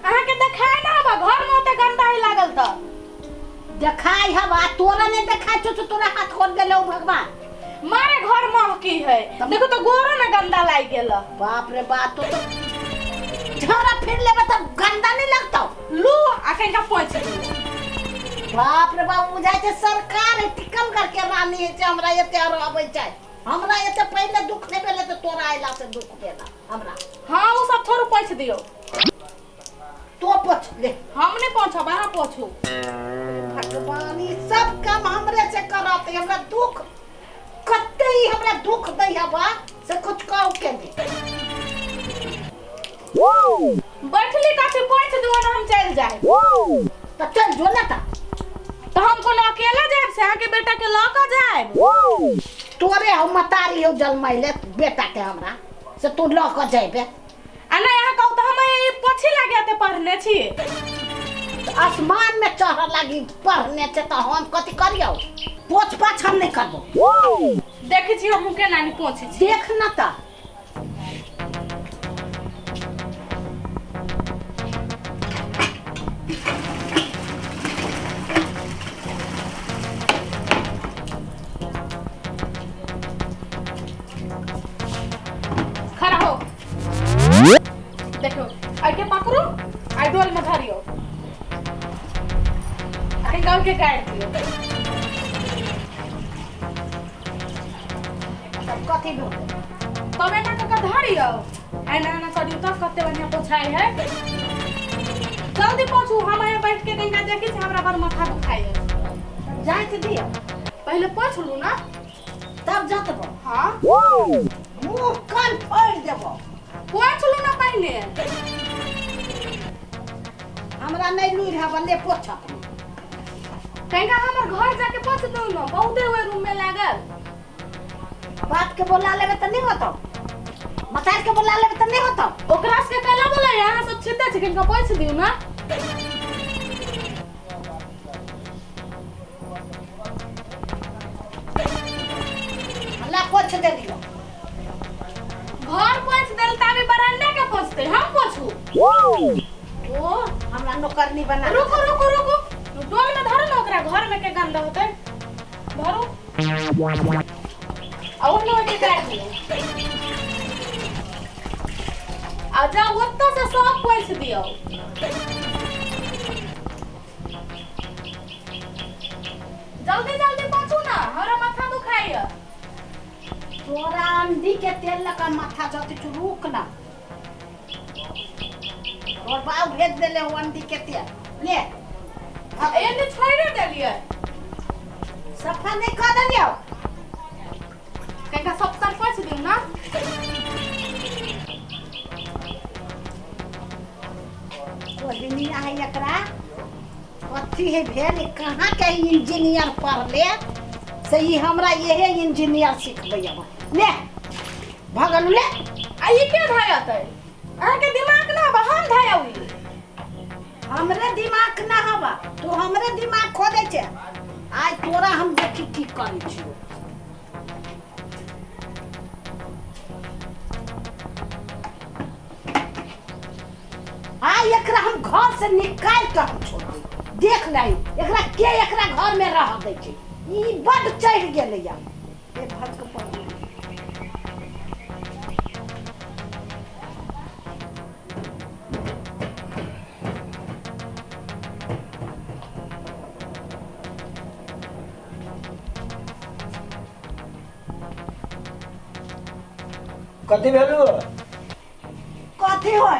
अहाँ के देखाय ना हवा घर में ओते गंदा ही लागल त। देखाय हवा तोरा नहीं देखाय छौ से तोरा हाथ खोल देले भगवान। मारे घर महकी है, देखो तो गोरो में गंदा लाग गेल। बाप रे बाप, तो झाड़ा फिर लेबे तब गंदा नहीं लगता? लू आ कहीं पोंछ दियो। बाप रे बाप, बुझाय छै सरकार है टिकम करके रानी है छै, हमरा एते आबै छै, हमरा एते पहिले दुख नहीं भेलै तऽ तोरा अयला से दुख भेला हमरा। हाँ वो सब थोड़ा पोंछ दियो। तो पोंछ ले। हम नहीं पोंछब, अहाँ पोंछू। भगवान ई सब काम हमरे से करत, हमरा दुख कते ही हमरा दुख दै हवा से कुछ कहू के नहीं। बैठली काफी पोंछ दियो ना हम चल जाए। तो चल जो ना ता। तो हम कोनो अकेला जाए से अहाँ के बेटा के ल के जाए? तोरे हम मतारी हो जन्मैले बेटा के हमरा से तू ल के जाबे। आ नहीं अहाँ कहू तो हम ई पोछी लागे ते पढ़ने छी। आसमान में चढ़ लागी पढ़ने छे तो हम कथी करियौ? पोछ पाछ हम नहीं करबो। देखै छी हम के नानी पोछै छी। देख न त। खड़ा हो, देखो आई के पकड़ो, आई डोल में धरियो, आई गाँव के गाड़ दियो। तब कथी भेल? तब एना कऽ के धरियो, एना एना करियो तब कते बढ़िया पोछाई है। जल्दी पोछू, हम यहाँ बैठ के गंगा देखी छी, हमरा बड़ माथा दुखाई है। जाइत दियो। पहले पोछ लू ना तब जतबो। हाँ मुँह कान फोड़ देबो। पोछ लू ना पहले। हमरा नहीं लूर है ले पोछ। कहीं हमर घर जाके पोछ दू ना, बहुते हुए रूम में लागल। बाप के बोला लेबे त नहीं होतो, मतार के बोला लेबे त नहीं होतो। ओकरा से कहला बोला यहाँ सब छिते छै, कहीं पोछ दियो ना। ला पोछ दे दियो। घर पोछ देल ताबे बरामदा के पोछते, हम पोछू। ओ हमरा नौकरनी बना। रुको रुको रुको, डोल में धरो ना ओकरा, घर में के गंदा होते धरो। आ ओने ओने काट दियो। आ जाओ ओत्ता से सब पोछ दियो। जल्दी जल्दी पोछू ना, हमरा माथा दुखाइया। तोरा अंडी के तेल लगा माथा जति तू रुक ना। और बाप भेज देले हो अंडी के तेल ले। एने छोड़े देलिए, सफा नहीं कर देलियो। कहीं सप्ताह पोछ दियो ना। कोहिनिया है एकरा कथी है भेल, कहाँ के इंजीनियर पढ़ले से ई हमरा यहे इंजीनियर सिखबै ले भगल ले। आ ई के धायतै? अहाँ के दिमाग ना हवा, हम धायौ। हमरे दिमाग ना हवा, तू हमरे दिमाग खोदै छै। आइ तोरा हम देखी की करै छियौ। आइ एकरा हम घर से निकाल के हम छोड़ देख ले, एकरा के एकरा घर में रह दै छै। ई बड चढ़ गेलै या ए भटक पड़। कथी भेलू? कथी होय?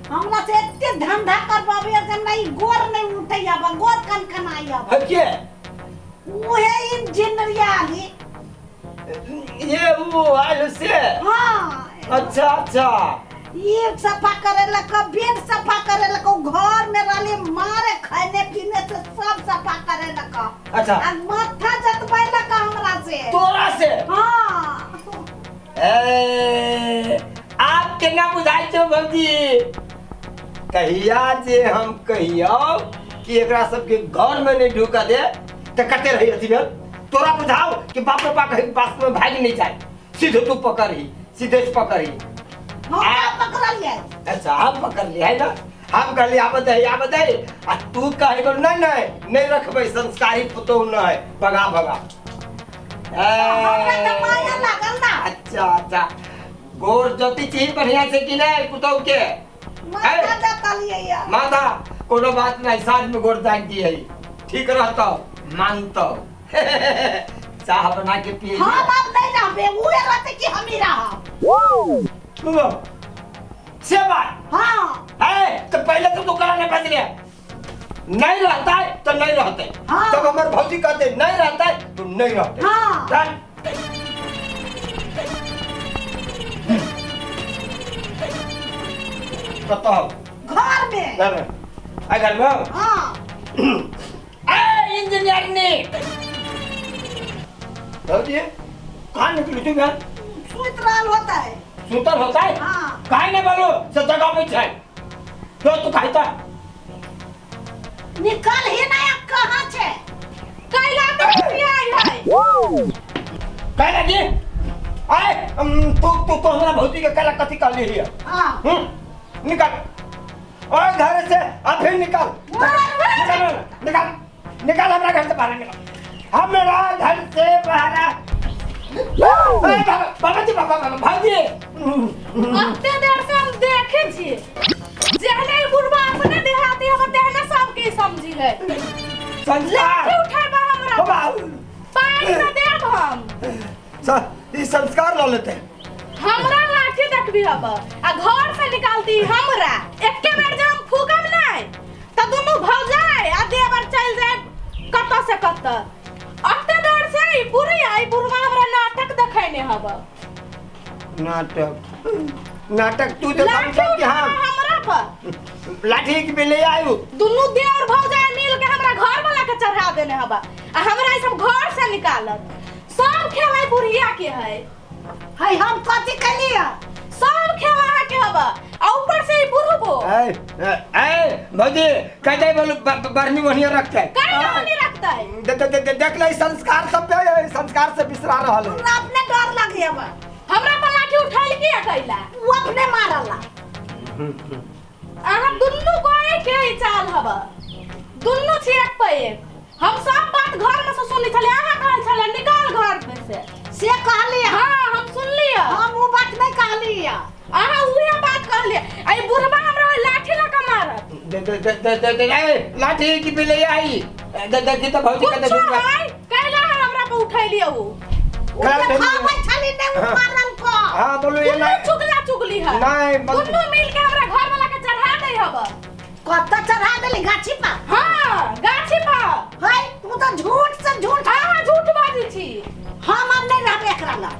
हमरा से एते धंधा करबाबे जे हमरा ई गोर नहीं उठैया बा, गोर कनकनाइया बा। के? उहे इंजीनियर आली। ये वो आयल से? हाँ। अच्छा अच्छा। ये सफा करे लगा, बेड सफा करे लगा, घर में रहले मारे खाने पीने से सब सफा करे लगा। अच्छा। आ माथा जतबै लगा हमरा से। तोरा से? हाँ। ए आप केना बुझाइ छौ भौजी? कहिया जे हम कहियौ कि एकरा सबके घर में नहीं ढुका दे त कते रही अथी भेल। तोरा बुझाओ कि बाप रे बाप कहीं पास में भाग नहीं जाए, सीधे तू पकड़ ही, सीधे से पकड़ ही। हम पकड़ लिया। अच्छा हम पकड़ लिया है ना। हम कहली आबत है आबत है, आ तू कहे बोल नहीं नहीं नहीं रखबै, संस्कारी पुतोह नहीं, भगा भगा। हमरा तऽ माया लागल ना। अच्छा अच्छा, गोर जोती छी बढ़िया से कि नहीं पुतोह के? माथा जतलियै या। माता कोनो बात नहीं, साँझ में गोर जाग दी है, ठीक रहतो मानतो। चाह बना के पिए। हम अब नहीं रहबे, उहे रहते कि हम ही रहब। से बात। हाँ। है तो पहले तो तू करा नहीं बदले, नहीं रहता है तो नहीं रहते। हाँ। तब हमारे भौजी कहते नहीं रहता है तो नहीं रहते। हाँ। चल। कतौ? घर में। घर में। आ घर में? हाँ। ए इंजीनियर ने भौजी कहाँ निकली तू घर? सुत रहल होता है। सुतल होता है? हाँ। काहे नहीं बोलो से जगह पे छै तो तू कहता निकल ही नहीं, अब कहाँ छे? कैला तो आई है। कहला जी आए तू तू तो हमरा भौजी के कहला कथी कहली हिय? हाँ। निकल ओए घर से, अभी निकल निकल निकल निकल, हमरा घर से बाहर निकल, हमरा घर से बाहर। बाबा जी बाबा भौजी अते देर से हम देखे छी, जेहने बुढ़वा अपने देहाती हम तेहने सबके समझी है। संस्कार लाठी उठेबा हमरा पानी न देब हम। सर ई संस्कार ल लेते हमरा लाठी देखबी हब आ घर से निकालती हमरा। एके बेर जे हम फूकम नहीं त दुनू भौजाई आ देवर चल जाए कत से कत। अते देर से ई बुढ़ी आई बुढ़वा हमरा नाटक देखैने हब। नाटक नाटक तू तो लाठी समझ कि हम हमरा पर लाठी के ले आयु। दुनू देवर भौजाई मिल के हमरा घर वाला के चढ़ा देने हबा आ हमरा ई सब घर से निकालत। सब खेलाई बुढ़िया के है। है हम कथी कहलियै? सब खेला के हबा आ ऊपर से ई बुढ़बो। ए ए भौजी कहते बोलू बरनी बढ़िया रखते काहे नहीं रखता है? दे दे दे देख ले संस्कार सब पे, संस्कार से बिसरा रहल है। हमरा अपने डर लगे हबा। हमरा पर लाठी उठाइल किया कैला? उ अपने मारला। अहाँ दुनू कोई के ही चाल हबा, दुनू छी एक पे एक। हम सब बात घर में से सुनी छले, अहाँ कहल छले निकाल घर में से। से कहली? हाँ हम सुनलियै। हम उ बात नहीं कहली, अहाँ उहे बात कहलियै। आ ई बुढ़बा हमरा लाठी लऽ के मारत। दे दे दे दे दे दे ए लाठी की पे ले आई। दे दे की तो भौजी कहते कुछो है कैला हमरा पर उठैलियै उ? उ खाबै छली ने उ मारल को। हां बोलू ये दुनू चुगला चुगली है। नहीं दुनू मिल के हमरा घर वाला के चढ़ा दे हब। कत चढ़ा देली? गाछी पर? हां गाछी पर। है तू तो झूठ से झूठ। अहाँ झूठ बाजै छी। हम अब नहीं रहबे एकरा लग।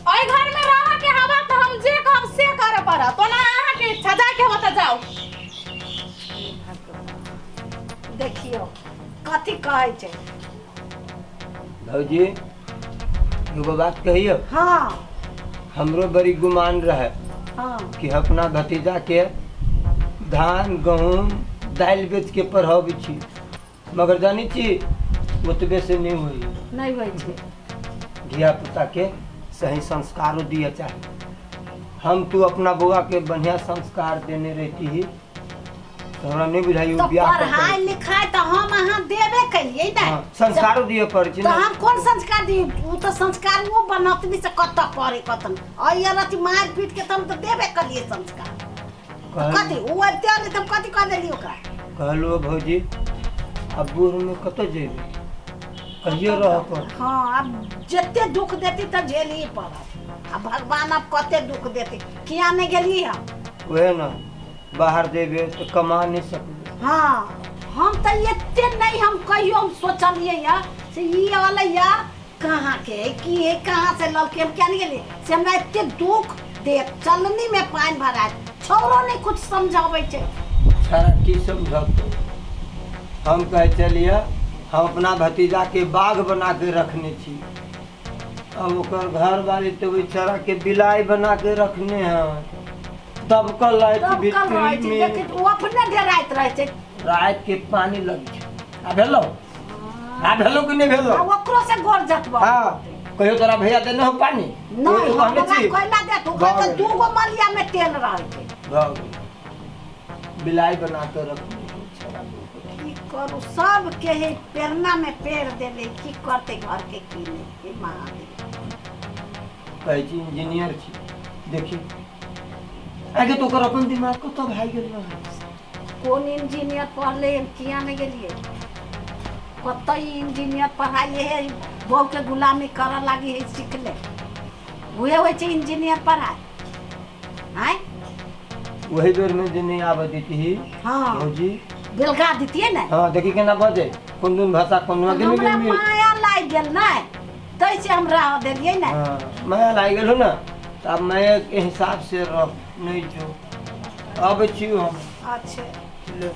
एहि घर में रह के हवा त हम जे कहब से करे पड़त, ओना अहाँ के इच्छा जाय के हवा त जाओ। देखियो कथी कहै छै। भौजी एगो बात कहियो? हाँ। हमरो बड़ी गुमान रहे। हाँ। कि अपना भतीजा के धान गहूम दालि बेच के पढ़ाबै छी, मगर जानी छी ओतबे से नहीं होई। नहीं होइ छै। धिया पुता के सही संस्कारो दिए चाही। हम तू अपना बउआ के बढ़िया संस्कार देने रहती ही तो हमरा नहीं बुझाई तो बियाह पढ़ाई लिखाई तो हम अहाँ देबे कलियै ने। हाँ, संस्कारो दिए पड़ै छै तो हम कोन संस्कार दी? उ तो संस्कार वो बनतनी से कत पढ़े कत अइ अथी मार पीट के हम तो देबे कलियै संस्कार। कथी उ अबिते अलै त हम कथी कह देली ओकरा? कहलो भौजी अब बूढ़ में कत जेबै, कहियो रह पर। हाँ अब जते दुख देती त झेलही पड़त। अब भगवान अब कते दुख देती, किया नहीं गेली हम? वह ना बाहर जेबे तो कमा नहीं सकबे। हाँ हम तो एते नहीं, हम कहियो हम सोचलियै या से ई वाला या कहाँ के है, की है, कहाँ से ललके हम क्या नहीं गेली से हमरा एते दुख देत। चलनी में पानि भरात, छौरो नहीं कुछ समझाबै छै। सारा की समझौतो? हम कहे चलिए हम अपना भतीजा के बाघ बना के रखने छी, अब ओकर घर वाली तो बेचारा के बिलाई बना के रखने हैं। दबकल रहै छै भीतरी में, लेकिन ओ अपने डराइत रहै छै। रात के पानी लग छै। आ भेलो? आ भेलो कि नहीं भेलो? आ ओकरो से गोर जतबो। हां कहियो तोरा भैया देने हो पानी? नहीं, हमरा कोइला देत, ओकरा त दू गो मलिया में तेल रहै छै। भऽ गेल। बिलाई बना के रखने है छौड़ा लोग। की करू, सबके है पेरना में पेड़ देले, की करते घर के की नहीं। हे महादेव। कहै छी इंजीनियर छी, देखी आगे तो ओकर अपन दिमाग कतऽ भागि गेल रहै। कोन इंजीनियर पढ़ले, हम किया नहीं गेलिए कतऽ इंजीनियर पढ़ाई है। बहू के गुलामी करऽ लागी है सीखले, उहे होइ छै इंजीनियर पढ़ाई। आँय? वही बेर में जे नहीं आबऽ देती हाँ। भौजी। बेलगा दितियै ने। हाँ, देखी केना बजै, कोन दिन भाषा कोन दिन। हमरा माया लागि गेल ने, तै से हम रह देलियै ने। हाँ, माया लागि गेल हो ने, तऽ आब माया के हिसाब से रह, नहीं जो आबै छी हम। अच्छा। ले।